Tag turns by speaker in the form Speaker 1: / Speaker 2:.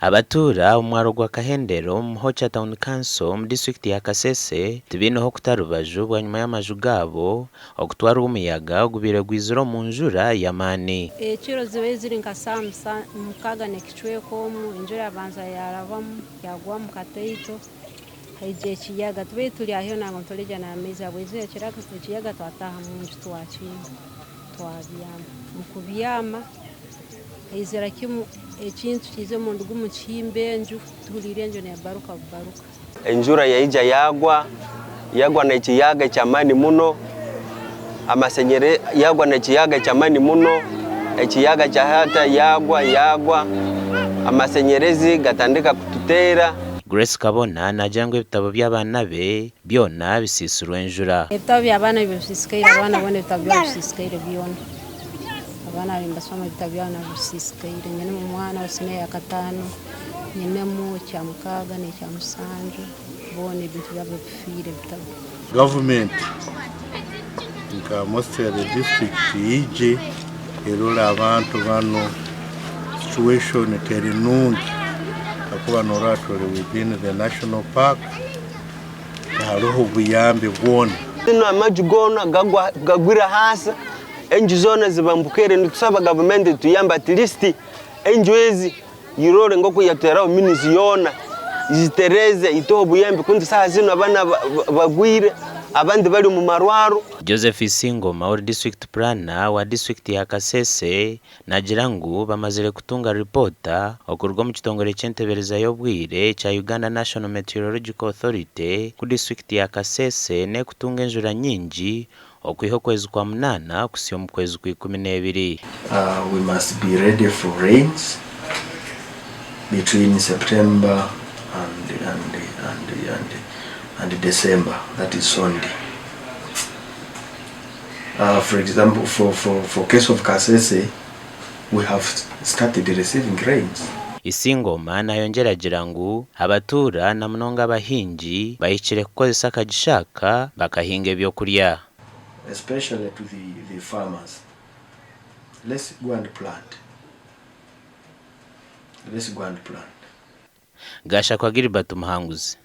Speaker 1: Abatuura omu mwaro gwa Kahendero omu Muhokya Town Council omu disiturikiti ya Kasese tibaine h'okuta rubaju bwanyima y'amaju gaabo okutwarwa omuyaga ogubaire gwizire omu njura y'amaani.
Speaker 2: Ekiro zibaire ziri nka saaha mukaaga n'ekicweka omu, enjura yabanza yarabamu yagwamu kataito, haija ekiyaga. Tubaire turi aheeru nangwa nituregya n'amaizi habw'eizooba ekiyaga twataaha omunju twakinga twabyama. Omu kubyama haizira kimu ekintu kiiza omurundi gumwe nikihimba enju, tuhuliire enju nebaruka bubaruka.
Speaker 3: Enjura yaija yagwa, yagwa n'ekiyaga eky'amaani muno, amasenyere yagwa n'ekiyaga eky'amaani muno, ekiyaga kyahata yagwa yagwa, amasenyerezi gatandika kututeera.
Speaker 1: Grace Kabona naagira ngu ebitabo by'abaana be byona bisiisirwe enjura.
Speaker 2: Ebitabo by'abaana nibyo bisisikaire, abaana boona ebitabo byabo bisisikaire byona. Abaana baabaire nibashoma ebitabo byabo nabyo bisisikaire. Nyinemu omwana wa siniya ya kataano, nyinemu ekya mukaaga n'ekya mushanju, boona ebintu byabo bifiire ebitabo.
Speaker 4: Gavumenti nka Mosere disiturikiti ije erole abantu banu situation teri nungi kakuba norora turi within the national park tihariho buyambi bwona.
Speaker 3: Zinu amaju goona gagwire ahansi, enju zoona zibambukire nitusaba gavumenti etuyambe at least enju ezi yirore nkoku yateraho minizi yoona yizitereze ituhe obuyambi kundi saaha zinu abaana bagwire abandi bari omu marwaro.
Speaker 1: Joseph Isingoma ori District Planner wa disiturikiti ya Kasese Naagira ngu bamazire kutunga ripoota okuruga omu kitongore ky'entebeereza y'obwire ekya Uganda National Meteorological Authority ku disiturikiti ya Kasese n'ekutunga enjura nyingi okwiha okwezi kwa munaana kuhitsya omu kwezi kwa ikumineebiri.
Speaker 5: We must be ready for rains between September and and and and and December that is Sondi. For example for for for case of Kasese we have started receiving rains.
Speaker 1: Isingoma nayongyera agira ngu abatuura na munonga abahingi bahikire kukozesa akagisha aka bakahinga ebyokurya.
Speaker 5: Especially to the the farmers let's go and plant let's go and plant.
Speaker 1: Gashakwa Gilbert Muhanguzi.